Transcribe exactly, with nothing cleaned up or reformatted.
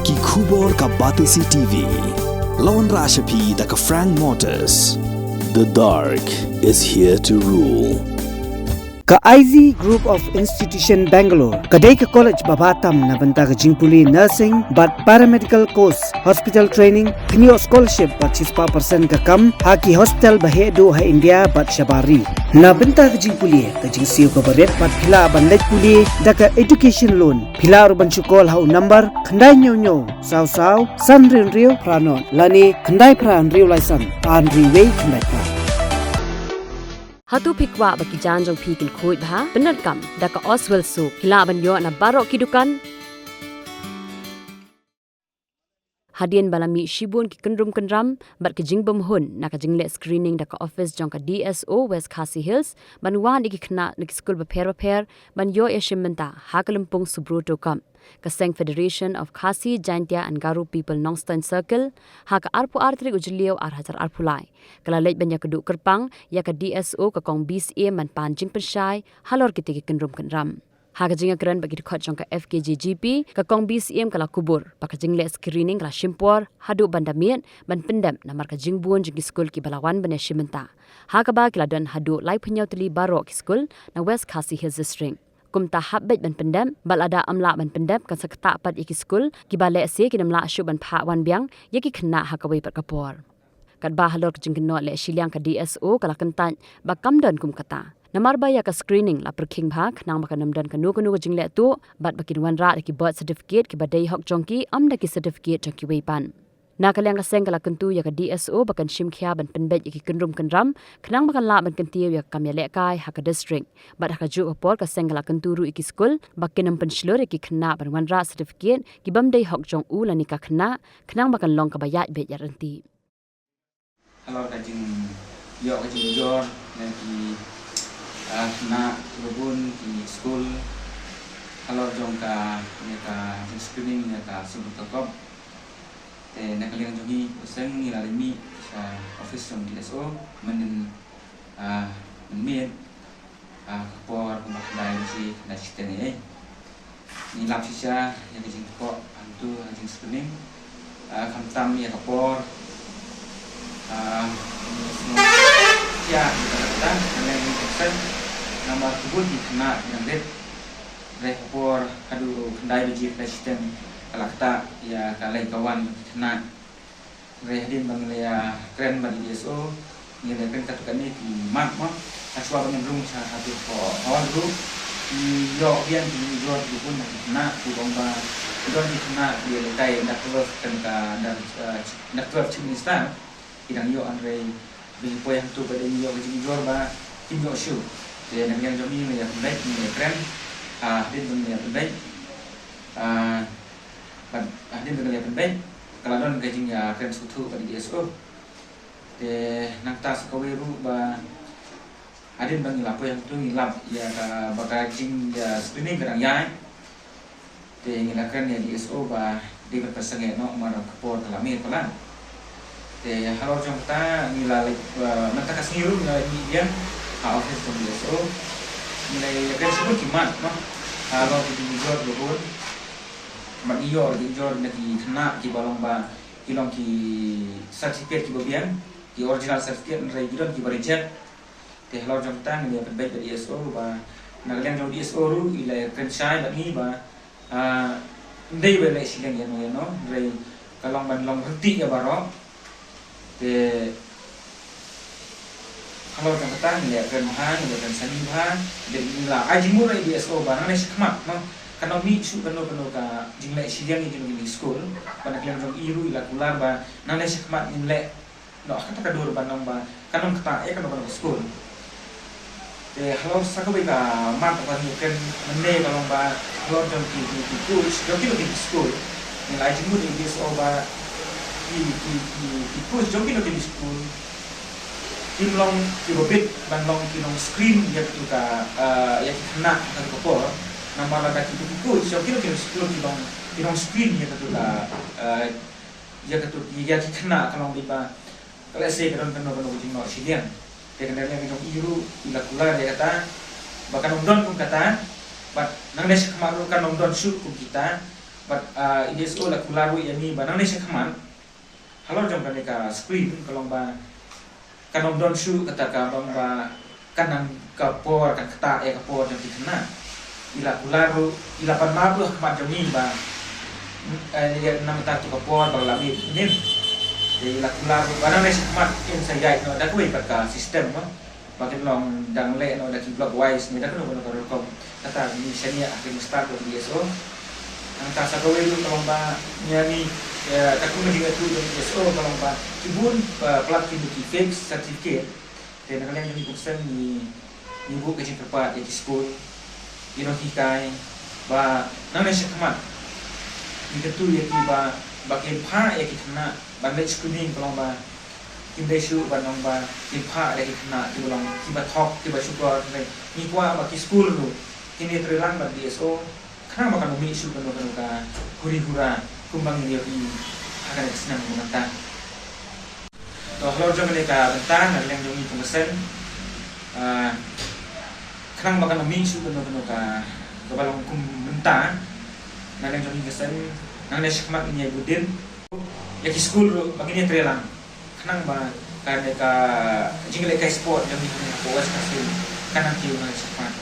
Ki khubor ka Batesi T V. La wanrah sha phi da ka Frank Motors. The dark is here to rule. Ka I Z Group of Institution Bangalore ka dei ka college ba bha tam na bynta ka jingpule nursing bad paramedical course, hospital training, pynïoh scholarship bad shispah percent ka kam ha ki hospital ba heh duh ha India bad shabar ri. Na bynta ka jingpule, ka jingsiew kaba rit bad phi lah ban leit pule da ka education loan. Phi lah ruh ban shu call ha u number khyndai hynñiew hynñiew saw saw san hynriew hynriew phra nod lane khyndai phra hynriew lai san ar hynriew wei khyndai phra. Hato phi kwah ba ki jaiñ jong phi kin khuid bha? Pyndonkam da ka Oswell Soap. Phi lah ban ïoh na baroh ki dukan. Hadien ba la mih shibun ki kynrum kynram bad ki jingbymhun na ka jingleh screening da ka office jong ka D S O West Khasi Hills ban wad ïa ki khynnah na ki skul bapher bapher ban ïoh ïashim bynta ha ka lympung Subroto Cup, ka seng Federation of Khasi, Jaintia and Garo People Nongstoiñ Circle ha ka arphew ar tarik u Jylliew ar hajar arphew lai ka la leit ban ïakynduh kyrpang ïa ka D S O ka Kong B C M ban pan jingpynshai halor kitei ki kynrum kynram. Ha ka jingïakren bad ki dkhot jong ka F K J G P, ka Kong B C M ka la kubur ba ka jingleh screening ka la shim por haduh ban da miet ban pyndep namar ka jingbun jong ki skul kiba la wan ban ïashim bynta, ha kaba ki la don haduh laiphew hynñiew tylli baroh ki skul na West Khasi Hills District. Kumta hap beit ban pyndep, bad lada ym lah ban pyndep kan sa ktah pat ïa ki skul kiba lehse kin ym lah shuh ban phah wan biang ïa ki khynnah ha kawei pat ka por. Katba halor ka jingkynnoh leh shiliang ka D S O ka la kyntait ba kam don kum kata, namar ba ïa ka screening la pyrkhing bha khnang ba kan ym don kano kano ka jingleh tuh bad ba kin wanrah da ki birth certificate kiba dei hok jong ki, ym da ki certificate jong kiwei pat. Na ka liang ka seng ka la kyntu ïa ka D S O ba kan shim khia ban pynbeit ïa ki kynrum kynram khnang ba kan lah ban kyntiew ïa ka kam ïalehkai ha ka district. Bad ha kajuh ka por ka seng ka la kyntu ruh ïa ki skul ba kin ym pynshlur ïa ki khynnah ban wanrah certificate ki bym dei hok jong u lane ka khynnah khnang ba kan long kaba ïaid beit ïaid ryntih. Halor ka jingïoh ka jingujor na ki, ah, khynnah kiba bun ki skul halor jong kane ka jing screening ïa ka Subroto Cup. Te na ka liang jong ngi, u seng ngi la leit mih sha office jong D S O mynhynnin, ah, mynmiet. Ah, ka por kumba khyndai baje khyndai shiteng eh. Ngi lap shisha ïa ka jingkhoh hangto ha ka jing screening. Ah, khamtam ïa ka por. Ah, ngi sngew ïa ka kata, ka leng ngi konsern namar ka bun ki khynnah ki dang rit. Hynrei ka por haduh khyndai baje khyndai shiteng ka la ktah ïa ka leit ka wan ki khynnah. Hynrei hadien ba ngi la ïakren bad i D S O, ngi la ïakren katto katne ki mat mo. Hashwa ba ngin rung sha hato ka hall ruh, ngi ïoh biang ki jingujor kiba bun na ki khynnah, kiba ong ba don ki khynnah ki ïalehkai under twelve, kan ka under, eh, under twelve Chief Minister ki dang ïoh, hynrei ba ngi poi hangto ba dei ngi ïoh ka jingujor ba kim ïoh shuh. Te na ka liang jong ngi ngi la ïapynbeit, ngi la ïakren, ah, hadien ba ngi la ïapynbeit. Ah, Bad hadien ba ngi la ïapynbeit, ka la don ka jingïakren sngewthuh bad i D S O. Te nangta sa kawei ruh ba hadien ba ngi la poi hangto ngi lap ïa ka ba ka jing, ïa, screening ka dang ïaid. Te ngi la kren ïa i D S O ba dei ban pynsangeh noh namar ka por ka la miet palat. Te halor jong kata ngi la leit, eh, mynta ka sngi ruh ngi la leit mih biang ha office jong i D S O. Ngi la ïakren shibun ki mat noh halor ki jingujor kiba bun. Bad ngi ïoh ki jingujor na ki khynnah kiba long ba ki long ki certificate kiba biang, ki original certificate, hynrei ki don kiba reject. Te halor jong kata ngi la ïapynbeit bad i D S O ba na ka liang jong i D S O ruh i la kren shai bad ngi ba, ah, ym dei ba leh shiliang ïano ïano, hynrei ka long ban long ryntih ïa baroh. Te halor jong kata ngi la ïakren bha, ngi la ïakren sani bha. Te ngi la ai jingmut ïa i D S O ba nangne shakhmat, mo, kan ym mih shuh kano kano ka jingleh shiliang ïa kino kino ki skul. Ba na ka liang jong i ruh i la kular ba nangne shakhmat ngin leh noh ha kata ka dur ban long ba kan ym ktah ïa kano kano ka skul. Te halor sa kawei ka mat ba ngi kren mynne ka long ba halor jong ki, ki, ki coach jong kino kino ki skul. Ngi la ai jingmut ïa i D S O ba ki, ki, ki, ki coach jong kino kino ki skul kim long kiba bit ban long ki nongscreen ïa kito ka, eh, ïa ki khynnah ha kata ka por. Namar lada kito ki coach jong kino kino ki skul ki long ki nongscreen ïa kito ka, eh, ïa kito, ïa ki khynnah ka long beit ba ka lehse ka don kano kano ka jingnoh shiliang. Te ka dang liang jong i ruh i la kular ïa kata ba kan ym don kum kata, bad nangne shakhmat ruh kan ym don shuh kum kita. Bad, ah, i DSO la kular ruh ïa ngi ba nangne shakhmat halor jong kane ka screen ka long ba kan ym don shuh kata ka bang ba kan nang ka por, kan ktah ïa ka por jong ki khynnah. I la kular ruh, i la pan map ruh ha khmat jong ngi ba, mm, eh, ïa namar kata tu ka por ba la mih mynnin. Te i la kular ruh ba nangne shakhmat kin sa ïaid noh da kawei pat ka system mo. Ba kin long dang leh noh da ki block wise ne da kano kano ka rukom. Kata ngi shaniah ha ki mynstad bad ki DSO. Nangta sa kawei ruh ka long ba ngi, ngi, eh, kata ka jingïathuh jong ki DSO ka long ba ki bun, eh, palat ki, ki fake certificate. Te na ka liang jong ngi kongsan ngi, ngi buh ka jingkyrpad ïa ki skul, ki nonghikai ba nangne shakhmat ngi kyntu ïa ki ba, ba kin phah ïa ki khynnah ban leit screening ka long ba kim dei shuh ban long ba kin phah da ki khynnah kiba long kiba thok kiba shukor. Ngi kwah ba ki skul ruh kin ïatreilang bad DSO khnang ba kan ym mih shuh kano kano ka huri hura kumba ngi ïohi ha kane ka snem mynta. To halor jong kane ka bynta na liang jong ngi kongsan, ah, khnang ba kan ym mih shuh kano kano ka, kaba long kum mynta. Na liang jong ngi kongsan nangne shakhmat ngi ïa budin ïa ki skul ruh ba kin ïatreilang khnang ba kane ka jingleh kai sport jong ngi ha West Khasi Hills kan nang kiew nangne shakhmat.